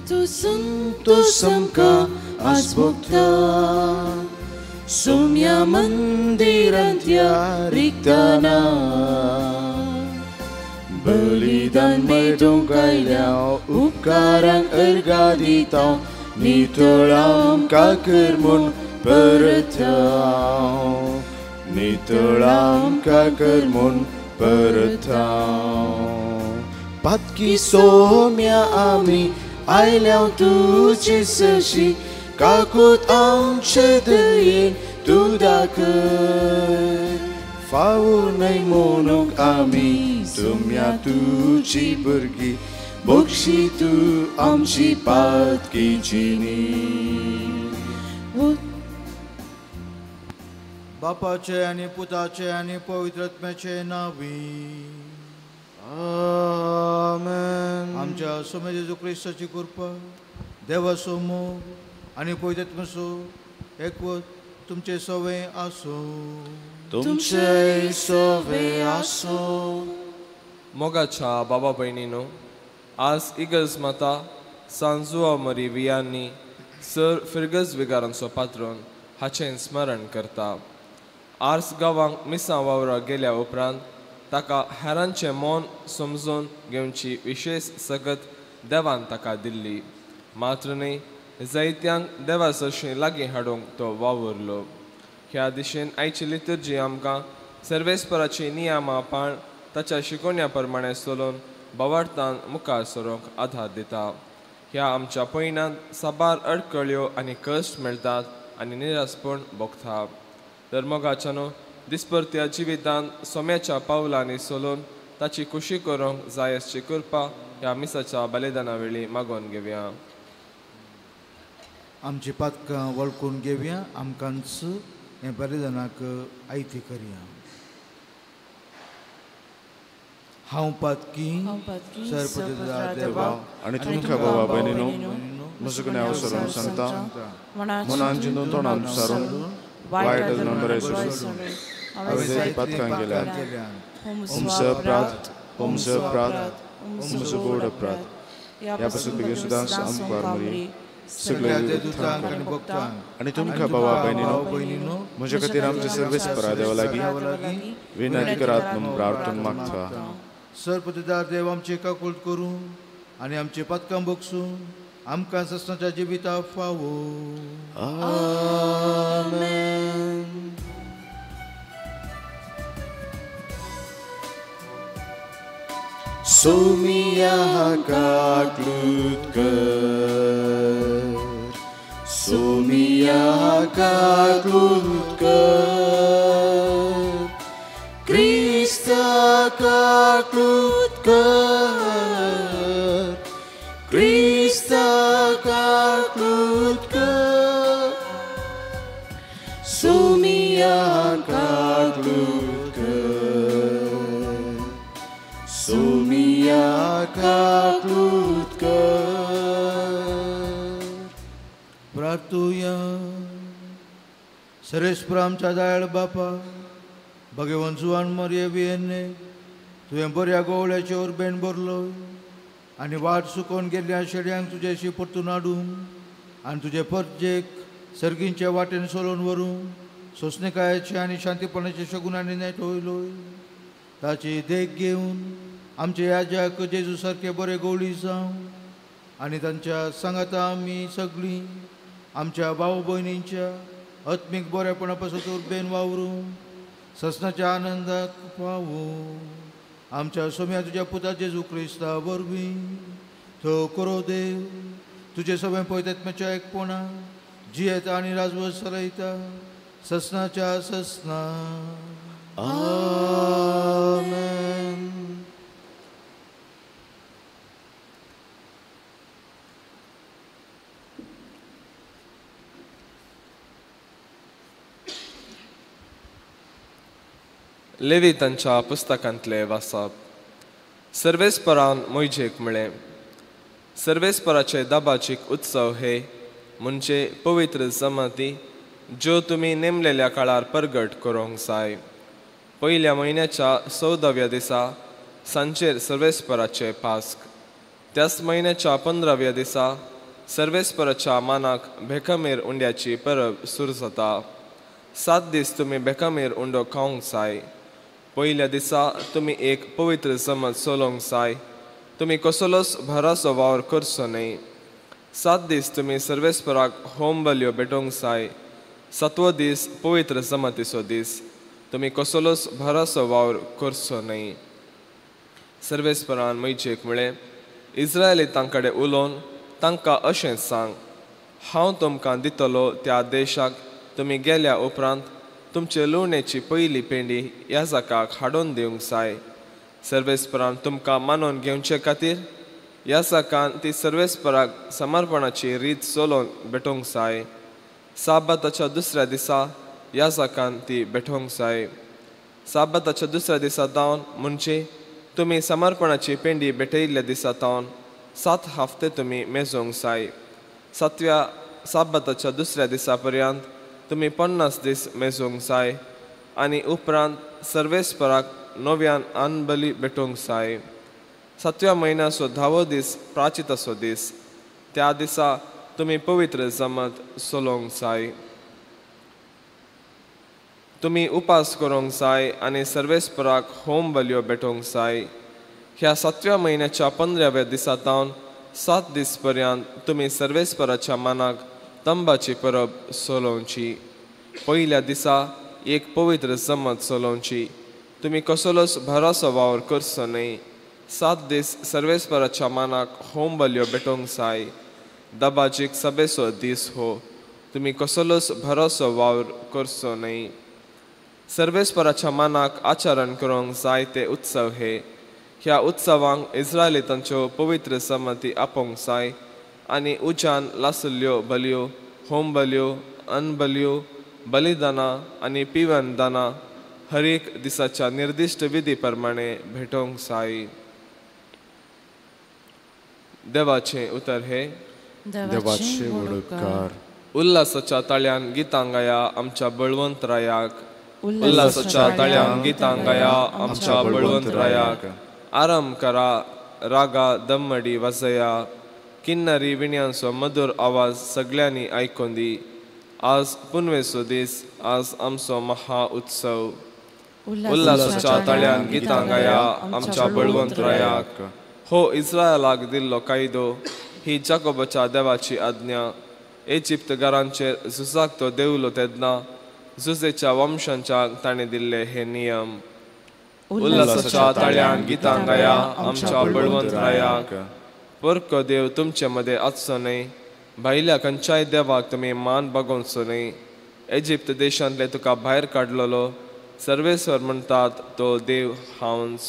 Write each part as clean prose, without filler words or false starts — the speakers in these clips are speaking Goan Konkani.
तूं संतोश आमकां आज भोगता सोम्या मंदिरांत ह्या रिगतना बलिदान मेटूंक आयल्या उपकारांक अर्गां दिता नितळ आमकां कर म्हूण परत हांव नितळ आमकां कर म्हूण परत हांव पातकी सोम्या आमी आयल्या तुजे सरशी काकूत आमचे दयेन तूं दाखय फावो न्हय म्हणूंक आमी सोम्या तुजी भुरगीं बक्षी तूं आमची पातकी जिणी. बापाचे आनी पुताचे आनी पवित्र आत्म्याचे नांवी आमेन. आमच्या सोम्या जेजू क्रिस्ताची कृपा, देवाचो मोग आनी पवित्र आत्म्याचो एकवट तुमचे सवे आसूं. तुमचे सवे आसूं. मोगाच्या बाबा भयणीनो, आज इगर्ज माता सांजुआ मरी वियांनी सर फिर्गज विगारांचो पात्रोन हाचें स्मरण करता. आर्स गांवांक मिसां वावरा गेल्या उपरांत ताका हेरांचें मन समजून घेवची विशेश सगत देवान ताका दिल्ली. मात्र न्हय, जायत्यांक देवा सरशीं लागीं हाडूंक तो वावुरलो. ह्या दिशेन आयची लितुर्जी आमकां सर्वेस्पराची नियमां पाळ ताच्या शिकोवण्या प्रमाणें चलून भावार्थान मुखार सरूंक आधार दिता. ह्या आमच्या पयणांत साबार अडकळ्यो आनी कश्ट मेळटात आनी निरासपण भोगता. तर मोगाच्यानो, दिसपरत्या जिवितांत सोम्याच्या पावलांनी चलून ताची खुशी करूंक जाय आसची कृपा ह्या मिसाच्या बलिदाना वेळी मागोवन घेवया. आमची पातकां वळखून घेवया, आमकांच हें बलिदानाक आयती करया. हांव पातकी सरपतिदार देवा आनी तुमकां बाबा भयणीनो म्हजो गुन्यांव सरून सांगता, मनान चिंतून तोंडान सारून वायट बरें सोडून हांवें जायतीं पातकां केल्यात. हुमसो अपराध, हुमसो अपराध, हुमसो गोड अपराध. ह्या पासून बेगीन सुद्दां आमकां मरी सगळ्या दुतांक आनी तुमकां बाबा भयणीनो म्हज्या खातीर आमचे सर्वेस्परा देवा लागीं विनंती करात म्हूण प्रार्थना मागता. सरपतिदार देव आमची काकूळट करूं आनी आमची पातकां भोगसूं आमकां ससनाच्या जिविता फावो. आमेन. सोमिया काकलूत कर, सोमिया काकलूत कर, क्रिस्ता काकलूत कर, क्रिस्ता काकलूत कर, सोमिया काकलूत कर, सोमिया काकलूत कर. प्रार्थुया. सरेस्पर आमच्या दयाळ बापा, भगवान जुवान मरिये वियेन्ने तुवें बऱ्या गोवळ्याचे उर्बेन भरलो आनी वाट सुकोवन गेल्ल्या शेड्यांक तुजेशी परतून हाडूंक आनी तुजे परजेक सर्गींच्या वाटेन सोलोवन व्हरूंक सोंसणीकायेचे आनी शांतीपणाचे शगुनांनी नेटवयलो. ताची देख घेवन आमचे याजाक जेजू सारके बरे गोवळी जावं आनी तांच्या सांगाता आमी सगळीं आमच्या भाव भयणींच्या आत्मीक बरेपणा पासत उर्बेन वावरूं ससनाच्या आनंदाक पावूं. आमच्या सोम्या तुज्या पुता जेजू क्रिस्ता वरवीं तो करो देव तुजे सगळें पवित्र एकपणा जियेता आनी राजवट चलयता ससनाच्या ससना. आमेन. लेवितांच्या पुस्तकांतले वाचप. सर्वेस्परान मोयजेक म्हळें, सर्वेस्पराचे दाबाचीक उत्सव हे म्हणजे पवित्र जमाती ज्यो तुमी नेमलेल्या काळार परगट करूंक जाय. पयल्या म्हयन्याच्या 14व्या दिसा सांजेर सर्वेस्पराचे पास्क. त्याच म्हयन्याच्या 15व्या दिसा सर्वेस्पराच्या मानाक भेकमेर उंड्याची परब सुरू जाता. 7 दीस तुमी बेकामेर उंडो खावंक जाय. पयल्या दिसा तुमी एक पवित्र जमत चलोवंक जाय. तुमी कसलोच भराचो वावर करचो न्हय. 7 दीस तुमी सर्वेस्पराक होम बलयो भेटोवंक जाय. 7वो दीस पवित्र जमतीचो दीस. तुमी कसलोच भराचो वावर करचो न्हय. सर्वेस्परान मैजेक म्हळें, इस्रायलितां कडेन उलोवन तांकां अशें सांग, हांव तुमकां दितलो त्या देशाक तुमी गेल्या उपरांत तुमचे लुवणेची पयली पेंडी याजकाक हाडून दिवंक जाय. सर्वेस्परान तुमकां मानून घेवचे खातीर याजकान ती सर्वेस्पराक समर्पणाची रीत चलोवन भेटोवंक जाय. साबाताच्या दुसऱ्या दिसा याजकान ती भेटोवंक जाय. साबाताच्या दुसऱ्या दिसा तावन म्हणजे तुमी समर्पणाची पेंडी भेटयल्ल्या दिसा तावन 7 हफ्ते तुमी मेजोवंक जाय. 7व्या साबाताच्या दुसऱ्या दिसा पर्यंत तुमी 50 दीस मेजोवंक जाय आनी उपरांत सर्वेस्पराक नव्यान अनबली भेटोवंक जाय. 7व्या म्हयन्याचो 10वो दीस प्राचिताचो दीस. त्या दिसा तुमी पवित्र जमत चलोवंक जाय. तुमी उपास करूंक जाय आनी सर्वेस्पराक होम बलयो भेटोवंक जाय. ह्या 7व्या म्हयन्याच्या 15व्या दिसा तावन 7 दीस पर्यंत तुमी सर्वेस्पराच्या मानाक तंबाची परब चलोवची. पयल्या दिसा एक पवित्र जमत चलोवची. तुमी कसलोच भराचो वावर करचो न्हय. 7 दीस सर्वेस्पराच्या मानाक होम बलयो भेटोवंक जाय. दबाजीक सभेचो दीस हो. तुमी कसलोच भराचो वावर करचो न्हय. सर्वेस्पराच्या मानाक आचरण करूंक जाय ते उत्सव हे. ह्या उत्सवांक इस्रायलितांच्यो पवित्र समती आपोवंक जाय आनी उज्यान लासल्ल्यो बलयो, होम बलयो, अनबलयो, बलिदानां आनी पिवनदानां हर एक दिसाच्या निर्दिश्ट विधी प्रमाणे भेटोवंक जाय. देवाचें उतर हे. देवाचे उपकार. उल्हासाच्या ताळ्यान गितां गाया आमच्या बळवंत रायाक. उल्हासाच्या ताळ्यान गितां गाया आमच्या बळवंत रायाक. आराम करा, रागा दमडी वाजया, किन्नरी विण्यांचो मधुर आवाज सगळ्यांनी आयकून दी. आज पुनवेचो दीस, आज आमचो महा उत्सव. उल्हासाच्या ताळ्यान गितां गाया आमच्या बळवंत रायाक. हो इस्रायलाक दिल्लो कायदो, ही जाकोबाच्या देवाची आज्ञा. इजिप्त घरांचेर झुजाक तो देवलो तेन्ना जुजेच्या वंशांच्या ताणें दिल्ले हे नियम. उल्हासाच्या ताळ्यान गितां गाया आमच्या बळवंत रायाक. परको देव तुमचे मदें आसचो न्हय. भायल्या खंयच्याय देवाक तुमी मान बागोवचो न्हय. इजिप्त देशांतले तुका भायर काडलेलो सर्वेस्वर म्हणटात तो देव हांवच.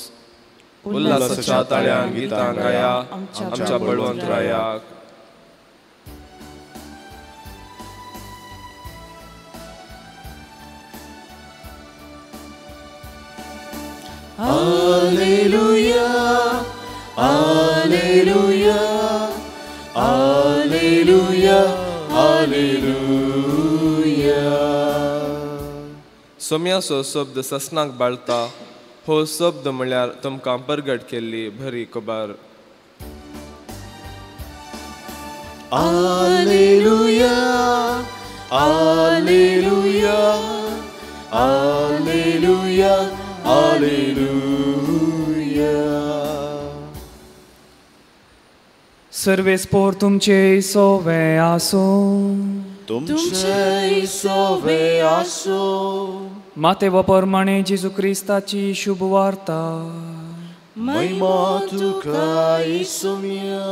उल्हासाच्या ताळ्यान गितां गाया आमच्या बळवंत रायाक. Alleluia, Alleluia, Alleluia, Alleluia. सोम्याचो शब्द ससनाक बाळता. हो शब्द म्हळ्यार तुमकां परगट केल्ली बरी खबर. Alleluia, Alleluia, Alleluia, Alleluia. सर्वेस्पोर तुमचे सोवे आसो. तुमचे सोवे आसो. मातेव प्रमाणे जेजू क्रिस्ताची शुभ वार्ता. महिमा तुका इसोम्या.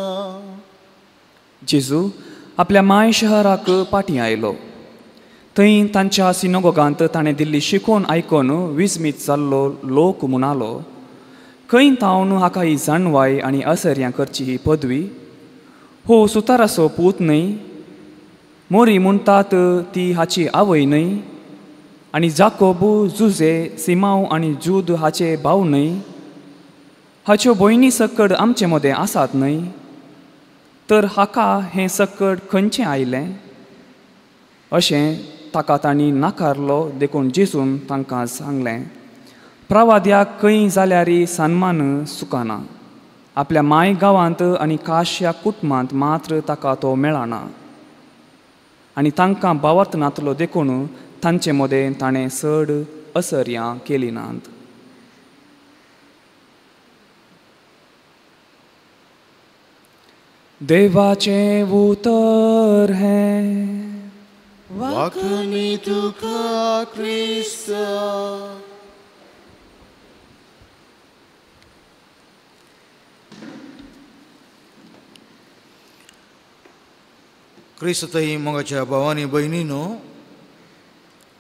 जेजू आपल्या माय शहराक पाटी आयलो. थंय तांच्या सिनोगोगांत ताणें दिल्ली शिकोवन आयकून विस्मीत जाल्लो लोक म्हणालो, खंय तावन हाका ही जाणवाय आनी असर्यां करची ही पदवी? हो सुताराचो पूत न्हय? मोरी म्हणटात ती हाची आवय न्हय? आनी जाकोब, जुजे, सिमांव आनी जूद हाचे भाव न्हय? हाच्यो भयणी सकड आमचे मदें आसात न्हय? तर हाका हें सकड खंयचें आयलें? अशें ताका तांणी नाकारलो. देखून जेजून तांकां सांगलें, प्रवाद्याक खंय जाल्यार सन्मान सुकाना. आपल्या माय गांवांत आनी काश्या कुटुंबांत मात्र ताका तो मेळना आनी तांकां बावत नातलो देखून तांचे मदें ताणें चड असर्यां केली नात. देवाचें उतर हें. वाखणी तुका क्रिस्ता. क्रिस्तही मोगाच्या भावानी भयणीनो,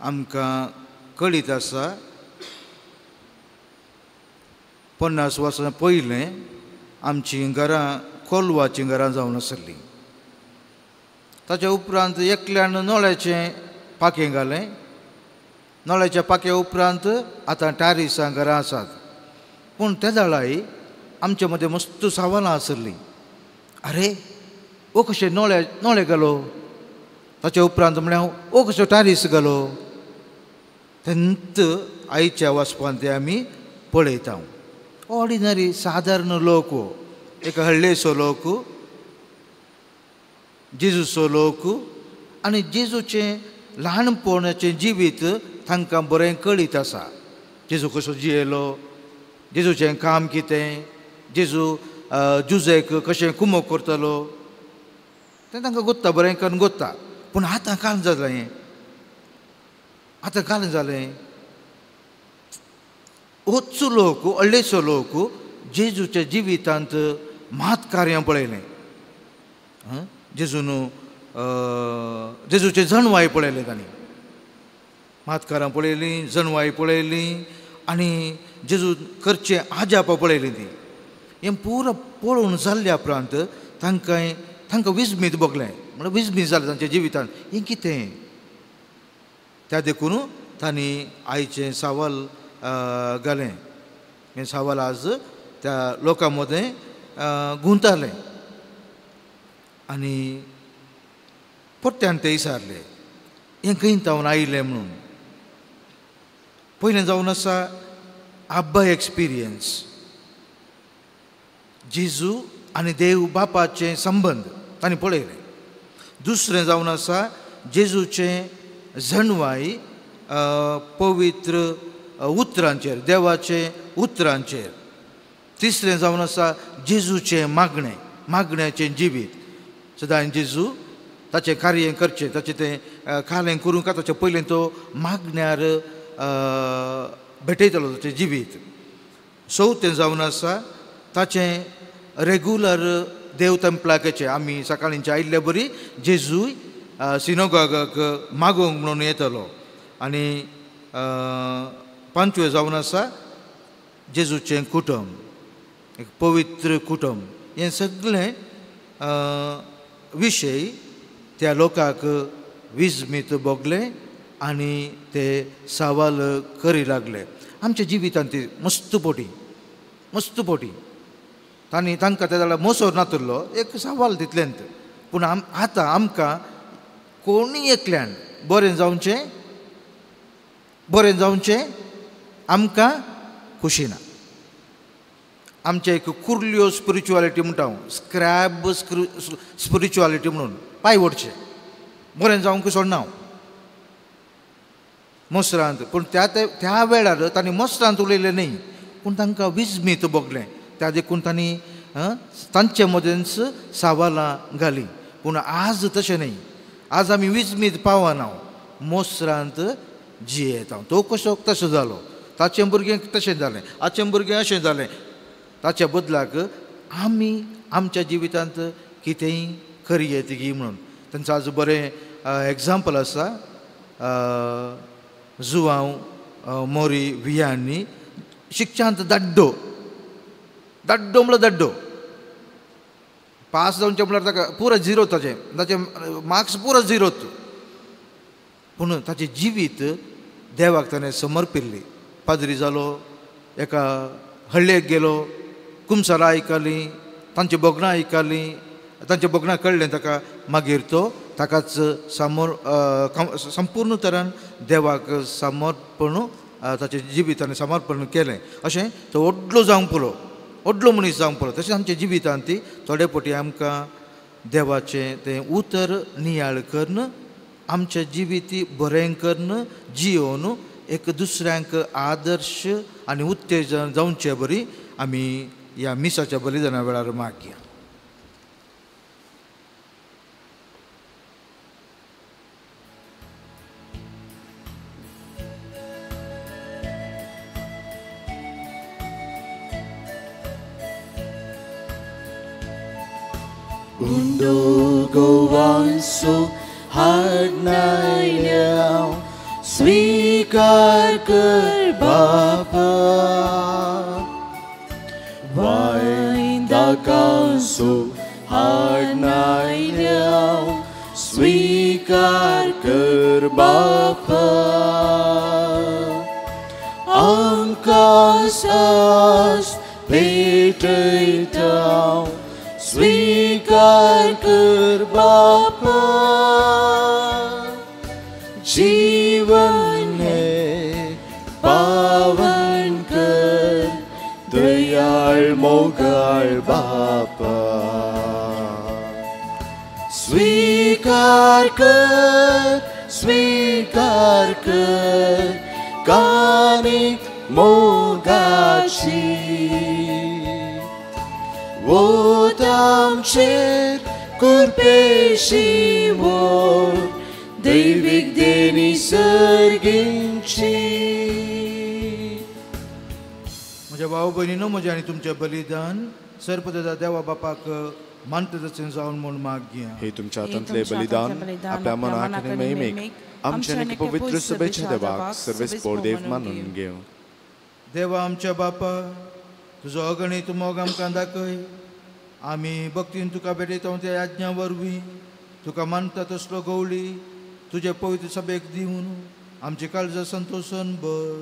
आमकां कळीत आसा 50 वर्सां पयलें आमचीं घरां कोलवाचीं घरां जावन आसलीं. ताच्या उपरांत एकल्यान नोळ्याचें पाखें घालें. नोळ्याच्या पाख्या उपरांत आतां टारिसां घरां आसात. पूण ते जाळाय आमचे मदें मस्त सवालां आसलीं. आरे ओ कशें नोळे नोळे घालो, ताच्या उपरांत म्हळ्यार ओ कसो टारीस घालो. तेन्ना आयच्या वाचपांत ते आमी पळयता. ऑर्डिनरी सादारण लोक, एक हळ्ळेचो लोक, जेजूचो लोक आनी जेजूचें ल्हानपणाचें जिवीत तांकां बरें कळीत आसा. जेजू कसो जियेलो, जेजूचें काम कितें, जेजू जुजेक कशें कुमोक करतलो तें तांकां गोत्ता, बरें करून गोत्ता. पूण आतां काल जालें, आतां काल जालें. होच लोक, अळ्ळेचो लोक जेजूच्या जिवितांत मात कार्यां पळयलें. जेजून जेजूचें जणवाय पळयलें तांणी, मातकारां पळयलीं, जणवाय पळयली आनी जेजू करचें आजापां पळयलीं. ती हें पुरो पळोवन जाल्ल्या उपरांत तांकां तांकां विस्मीत भोगलें, म्हणल्यार विस्मीत जालें तांच्या जिवितांत हें कितें. त्या देखून तांणी आयचें सवाल घालें. हें सवाल आज त्या लोकां मदें गुंतालें आनी परत्यान ते विचारले हें खंय तावन आयलें म्हणून. पयलें जावन आसा आब्बा एक्सपिरियन्स, जेजू आनी देव बापाचें संबंद तांणी पळयलें. दुसरें जावन आसा जेजूचें जणवाय पवित्र उतरांचेर, देवाचे उतरांचेर. तिसरें जावन आसा जेजूचें मागणें, मागण्याचें जिवीत. सदांच जेजू ताचें कार्य करचें, ताचें तें कालें करूंक ताचें पयलें तो मागण्यार भेटयतलो ताचें जिवीत. चवथें जावन आसा ताचें रेगुलर देव तेंपलाकेचें. आमी सकाळींचे आयिल्ले बरी जेजूय सिनोगागाक मागूंक म्हणून येतलो. आनी पांचवें जावन आसा जेजूचें कुटुंब, एक पवित्र कुटुंब. हें सगळें विशय त्या लोकांक विस्मीत भोगलें आनी ते सवाल करी लागले. आमच्या जिवितांत ती मस्त पोटी, मस्त पोटी तांणी तांकां ते जाल्यार मोसोर नातुरलो एक सवाल तितलेंत. पूण आतां आमकां कोणीय एकल्यान बरें जावचें, बरें जावचें आमकां खुशी ना. आमचें एक कुर्ल्यो स्पिरिच्युअलिटी म्हणटा हांव, स्क्रॅब स्पिरिच्युअलिटी म्हणून पांय ओडचें, बरें जावंक सोडना हांव मोसरांत. पूण त्या त्या वेळार तांणी मोसरांत उलयलें न्ही, पूण तांकां विस्मीत भोगलें. त्या देखून तांणी तांचे मदेंच सवालां घालीं. पूण आज तशें न्ही, आज आमी विस्मीत पावना, मोसरांत जियेता. तो कसो तसो जालो, ताचें भुरगें तशें जालें, आचें भुरगें अशें जालें. ताच्या बदलाक आमी आमच्या जिवितांत कितेंय करयेत गी म्हणून तांचो आज बरें एग्जाम्पल आसा. जुवांव मोरी वियांनी शिक्षांत दाड्डो, दाड्डो म्हणल्यार दाड्डो, पास जावचें म्हणल्यार ताका पुरो झिरो, ताचें ताचें मार्क्स पुरो झिरोत. पूण ताचें जिवीत देवाक ताणें समर्पिल्ली. पाद्री जालो, एका हळ्ळेक गेलो, कुमसारां आयकलीं, तांची भोगणां आयकलीं, तांचें भोगणां कळ्ळें ताका. मागीर तो ताकाच समोर संपूर्ण तरान देवाक समर्पण, ताचें जिवीत ताणें समर्पण केलें. अशें तो व्हडलो जावंक पुरो. व्हडलो मनीस जावंक पडलो. तशें आमच्या जिवितांत ती थोडे फावटी आमकां देवाचें तें उतर नियाळ करून आमच्या जिवीत बरें करून जियोवन एक दुसऱ्यांक आदर्श आनी उत्तेजन जावचे बरी आमी ह्या मिसाच्या बलिदाना वेळार मागया. उंडो गोवांसो हाडनायल्या स्वीकार कर बापा, वायंदाकांसो हाडनायल्या स्वीकार कर बापा, आमकां सास पेटयता स्वीकार कर बापा, जीवन है पावन कर दयाळ मोगाळ बापा, स्वीकार कर स्वीकार कर कानिक मोगाची, वोत आमचेर कृपेशी वोर दैवीक देणी सर्गींची. म्हज्या भाव भयणीनो, म्हजें आनी तुमचें बलिदान सर्पदा देवा बापाक मानता तशें जावन म्हूण मागया. हे तुमच्या हातांतलें बलिदान आपल्या मनाक आनी महिमेक आमच्या आनी पवित्र सभेच्या देवाक सर्वेस्पोर देव मानून घेवं. देवा आमच्या बापा, तुजो अगणीत मोग आमकां दाखय. आमी भक्तीन तुका भेटयता त्या आज्ञा वरवीं तुका मानता तसलो गवळी तुजे पवित्र सभेक दिवन आमची काळजां संतोशन भर.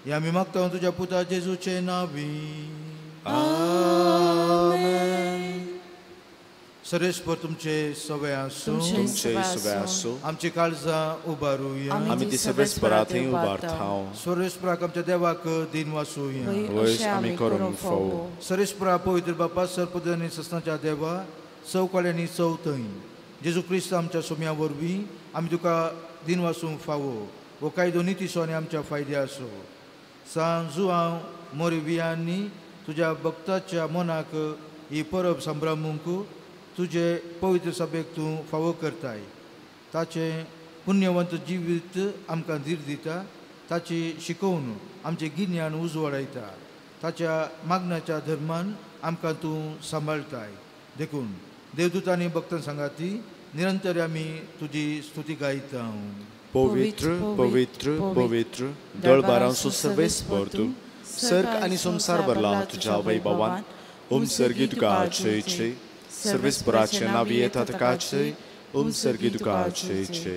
हे आमी मागता तुज्या पुता जेजूचे नांवी. आमेन. सरेस्पर तुमचे सवे आसूं, तुमचे सवे आसूं. आमची काळजां उबारुया, आमी ती सर्वेस्परा थंय उबारता. सर्वेस्पराक आमच्या देवाक दिन वासूया, वयस आमी करूंक फावो. सर्वेस्परा पवित्र बापा, सर्पदनी ससनाच्या देवा, चवकड्यांनी चवथंय जेजू क्रिस्त आमच्या सोम्या वरवीं आमी तुका दिन वासूंक फावो. हो कायदो नितीचो आनी आमच्या फायदे आसो. सान जुआंव मोरिवियांनी तुज्या भक्ताच्या मनाक ही परब संभ्रमूंक तुजे पवित्र सभेक तूं फावो करताय. ताचें पुण्यवंत जिवीत आमकां धीर दिता, ताची शिकोवन आमचें गिन्यान उजवाडायता, ताच्या मागण्याच्या धर्मान आमकां तूं सांबाळटाय. देखून देवदूतांनी भक्तां सांगाती निरंतर आमी तुजी स्तुती गायता. पवित्र पवित्र पवित्र दळबारांचो सर्वेस्पर तूं, सर्ग आनी संवसार भरला तुज्या वैभवान. ओम सर्गी तुका आचय छे, सर्वेस्पराचे नांवी येता ताका आचय. ओम सर्गी तुका आचय छे.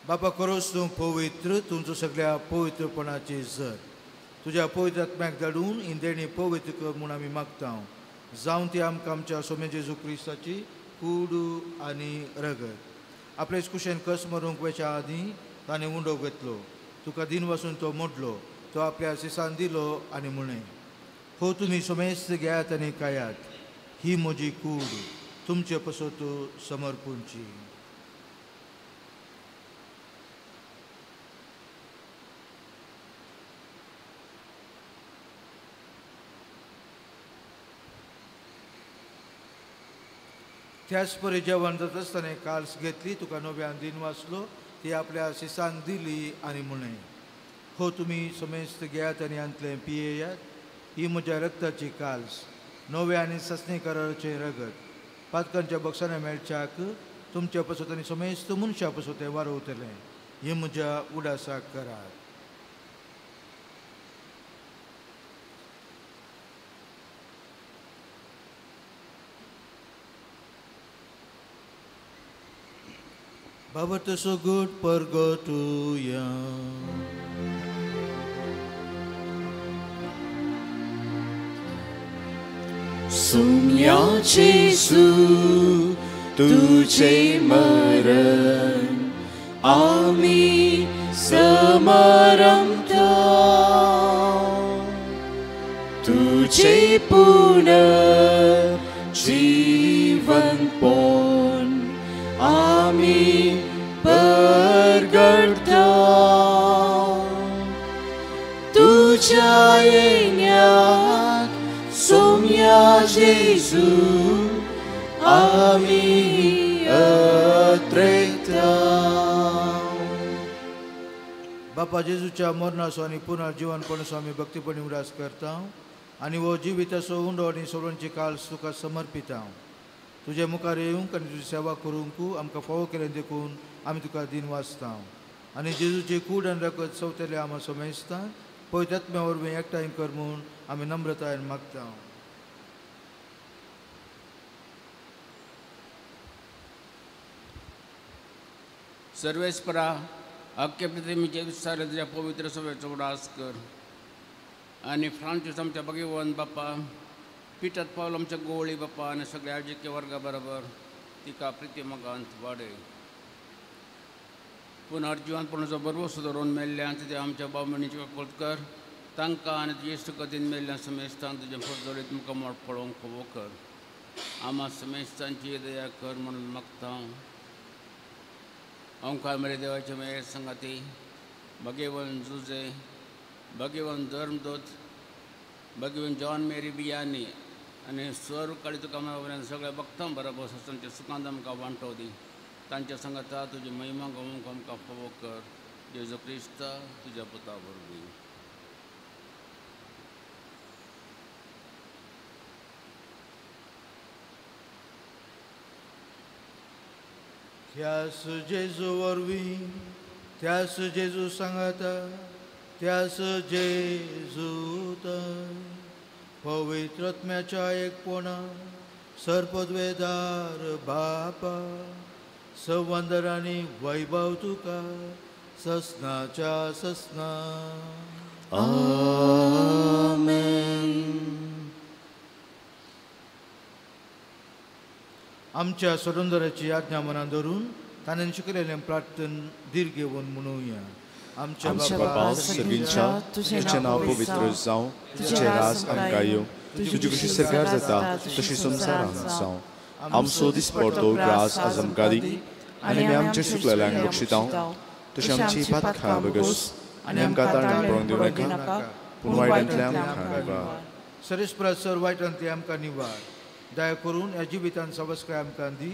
बापा, खरोच तूं पवित्र, तुमचो सगळ्या पवित्रपणाची जर तुज्या पवित्र आत्म्याक धाडून इंदेणी पवित्र कर म्हूण आमी मागता. जावन ती आमकां आमच्या सोम्या जेजू क्रिस्ताची कूड आनी रगत. आपलेच कुशेन कस मरूंक वयच्या आदीं ताणें उंडो घेतलो, तुका दिन वासून तो मोडलो, तो आपल्या सिसान दिलो आनी म्हणें, हो तुमी समेस्त घेयात आनी खायात, ही म्हजी कूड तुमचे पसत समर्पूंची. त्याच परी जेवण जाता आसतना काल्स घेतली, तुका नव्यान दिन वाचलो, ती आपल्या सिसांक दिली आनी म्हणें, हो तुमी समेस्त घेयात आनी हांतलें पियेयात, ही म्हज्या रक्ताची काल्स, नव्या आनी ससणी कराराचें रगत, पातकांच्या बक्षाने मेळच्याक तुमच्या पसत आनी समेस्त मनशां पसत तें वारवतलें. ही म्हज्या उडासाक करात. बाबा तसो गुड परगटुया. सुम्या जेजू तुझे मरण आमी समारंभता तुझे पुनर्जीवनपण आमी परगडता तुझ्या येण्याक सोम्या जेजू आमी अत्रेता. बापा जेजूच्या मरणाचो आनी पुनर्जीवनपणाचो आमी भक्तीपणी उडास करता आनी हो जिविताचो उंडो आनी सवळांची काल्स तुका समर्पिता. तुजे मुखार येवंक आनी तुजी सेवा करूंक आमकां फावो केलें देखून आमी तुका दिन वाचता आनी जेजूची कूड आनी रगत सवतले आमा समेजता पवित्र आत्म्या वरवीं एकठांय कर म्हूण आमी नम्रतायेन मागता. सर्वेस्परा अख्खे पृथ्वीचे विस्तार तुज्या पवित्र सभेचो उडास कर आनी फ्रांसीस आमच्या भगवान बापा पिटत पावल आमच्या गोवळी बापा आनी सगळ्या राजकीय वर्गा बरोबर तिका प्रिती मोगांत वाडय. पुनर्जीवनपणाचो बरवसो धरून मेल्ल्यान तुज्या आमच्या बाबणीची काकुळट कर तांकां आनी तुजे इश्टगतीन मेल्ल्या समेस्तांक तुजें फर्जोरीत मुखामळ पळोवंक फावो कर. आमा समेस्तांची दया कर म्हणून मागता. ओंकार मरे देवाचे मेर संगाती भगेवन जुजे भगेवन धर्मदूत भगेवन जॉन मेरी बियानी आनी स्वर काळी तुका वयल्यान सगळ्या भक्तां बरोबर तांच्या सुखांत आमकां वांटो दी. तांच्या संगाता तुजी महिमा गावंक आमकां फावो कर. जेजू क्रिस्त तुज्या पुता वरवीं. त्यास जेजू वरवीं त्यास जेजू सांगाता त्यास जेजूत पवित्र आत्म्याच्या एकपणा सर्पद्वेदार बापा संवंदर आनी वैभव तुका ससनाच्या ससना. आमेन. आमच्या सोडूनदाराची आज्ञा मनान धरून ताणें शिकयलेलें प्रार्थन दीर्घ घेवन म्हणुया. आमच्या बापा सगळींच्या तुजें नांव पवित्र जावं, तुजें राज आमकां येवं, तुजी कशी सरकार जाता तशी संवसारांत जावं. आमचो दिसपडतो ग्रास आज आमकां दी आनी आमी आमच्या चुकलेल्यांक बक्षितांव तशें आमची पातकां बगस आनी आमकां ताणें पळोवंक दिवं नाका पूण वायटांतल्यान आमकां निवार. सरेस्परा सर वायटांतली आमकां निवार. दया करून ह्या जिवितान सवस्काय आमकां दी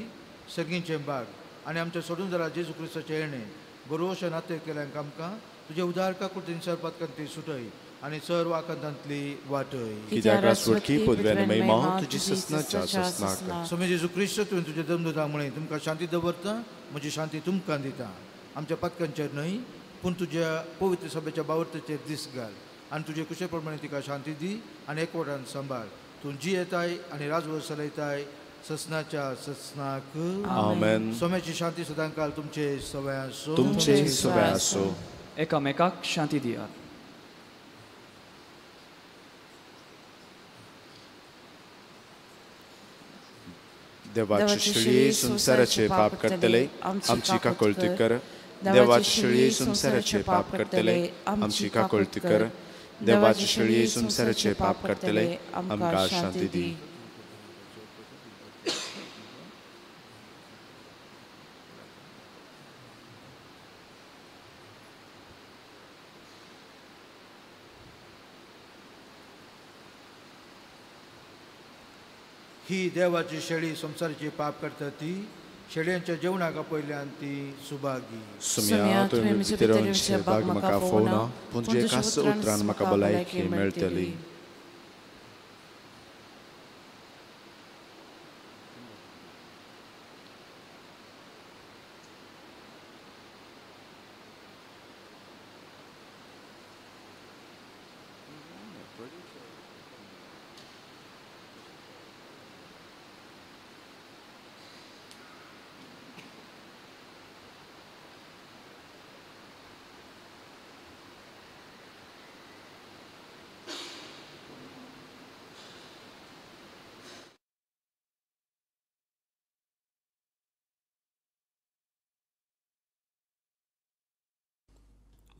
सर्गींचें बाग आनी आमच्या सोडूनदारा जेजू क्रिस्ताचें येणें बरोवशें नातें केल्यांक आमकां तुजें उदार काकुळटेन सरपातकांतली सुटय आनी सर्व आकांतांतली वाटय. कित्याक रासवटकी पदवी आनी महिमा तुजी ससनाच्या ससनाक. स्वामी जेजू क्रिस्त तुवें तुजें दमदुता म्हळें तुमकां शांती दवरता म्हजी शांती तुमकां दिता. आमच्या पातकांचेर न्हय पूण तुज्या पवित्र सभेच्या बावर्तेचेर दीस घाल आनी तुजे कुशे प्रमाणे तिका शांती दी आनी एकवटान सांबाळ. तूं जी येताय आनी राजवट चलयताय ससनाच्या ससनाक. आमेन. सोम्याची शांती सदांकाल तुमचे सवय आसूं. तुमचे सवय आसूं. एकामेकाक शांती दियात. देवाची शेळी संवसाराचे पाप करतले आमची काकुळती कर. देवाची शेळी संवसाराचे पाप करतले आमची काकुळती कर. देवाची शेळी संवसाराचे पाप करतले आमकां शांती दी. ही देवाची शेळी संवसाराचे पाप करता ती शेळयांच्या जेवणाक आपयल्यान ती सुभागी. सुम्या तुवें भितर येवचें भाग म्हाका फोवना पूण तुज्या एकाच उतरान म्हाका भलायकी मेळटली.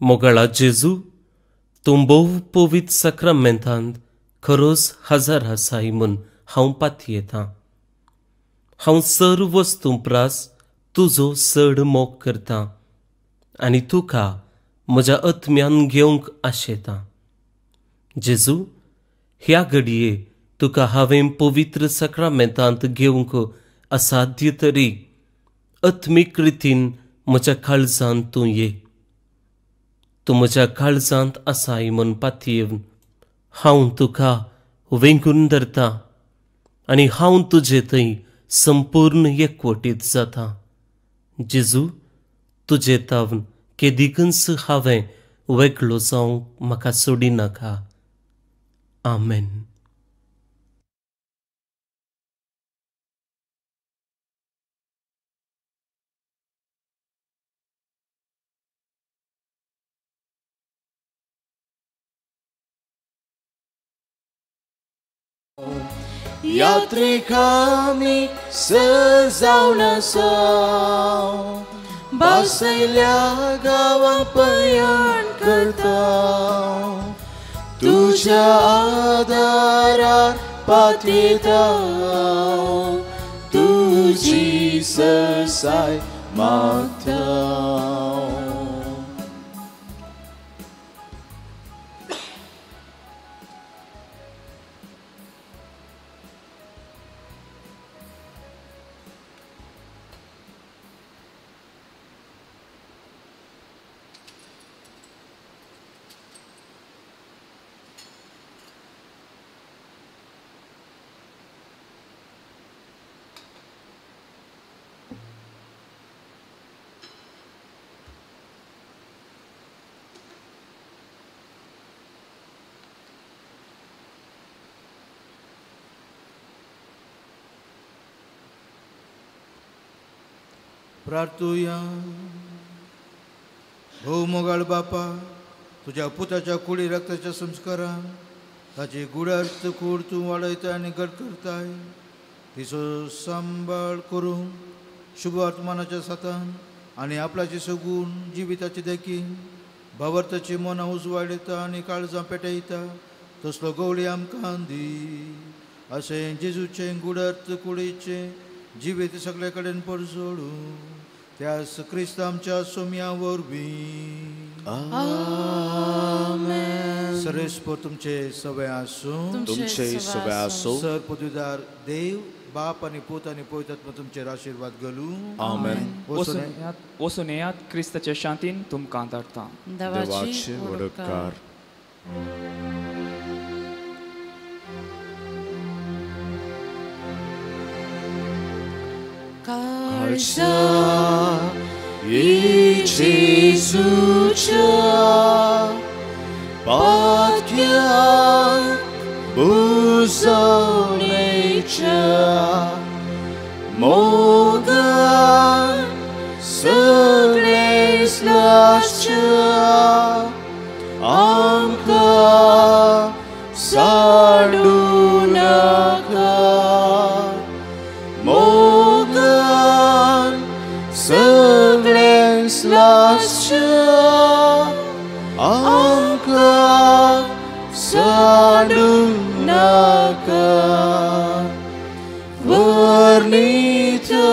मोगाळा जेजू, तूं भोव पवित्र साक्रामेंतांत खरोच हजर आसाय म्हूण हांव पातयेतां. हांव सर्व वस्तूं प्रास तुजो चड मोग करतां आनी तुका म्हज्या आत्म्यान घेवंक आशेतां. जेजू, ह्या घडये तुका हांवें पवित्र साक्रामेंतांत घेवंक असाध्य तरी आत्मीक रितीन म्हज्या काळजांत तूं ये. तूं म्हज्या काळजांत आसाय म्हूण पातयेवन हांव तुका वेंगून धरतां आनी हांव तुजे थंय संपूर्ण एकवटीत जाता. जेजू, तुजे तावन केदिकूच हांवें वेगळो जावंक म्हाका सोडिनाका. आमेन. यात्रिकामी सजावन आसा बासयल्या गांवां पयण करता तुज्या आदारार पातयेता तुजी सरसाय मागता. प्रार्थुया. भोव मोगाळ बापा, तुज्या पुताच्या कुडी रक्ताच्या संस्कारान ताची गुडार्थ कूड तूं वाडयता आनी घट करताय. तिचो सांबाळ करूंक शुभ वर्तमानाच्या सातान आनी आपल्याचे सगूण जिविताचे देखीन भावार्थाची मनां उजवाडयता आनी काळजां पेटयता तसलो गवळी आमकां दी. अशें जेजूचें गुडार्थ कुडीचें जिवीत सगळे कडेन परजोडूं त्यास क्रिस्त आमच्या सोम्या वरवीं. आमेन. सरेस्पर तुमचे सवे आसूं. तुमचे सवे आसूं. सर पदवीदार देव बाप आनी पूत आनी पवित्र आत्मा तुमचेर आशिर्वाद घालूं. आमेन. वचून येयात क्रिस्ताचे शांतीन तुमकां धाडटा. देवाचे वडकार. काळजा जेजूच्या पाक्याक बुजवणेच्या मोगान सगळें लासच्या आमकां साडूं नाका. मोगान सगळें लासच्या आमकां साडूं नाका. वर्णिता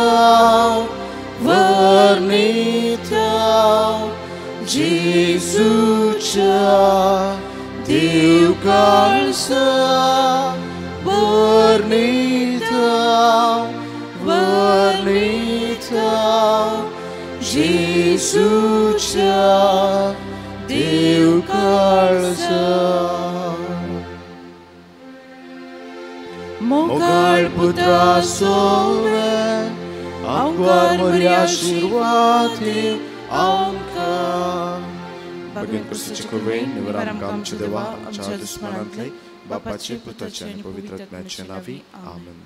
वर्णिता जेजूच्या देव काळजा वर्णिता वर्णिता जेजूच्या देव काळजा. मोगाळ पुत्रा सोवे आमकार मरी आशिर्वाद आमकां. भगवान क्रिस्ताचे कृपेन निवर आमकां आमच्या देवा आमच्या दुस्मनांतले बापाचे पुताचे आनी पवित्र आत्म्याचे नांवी. आमेन.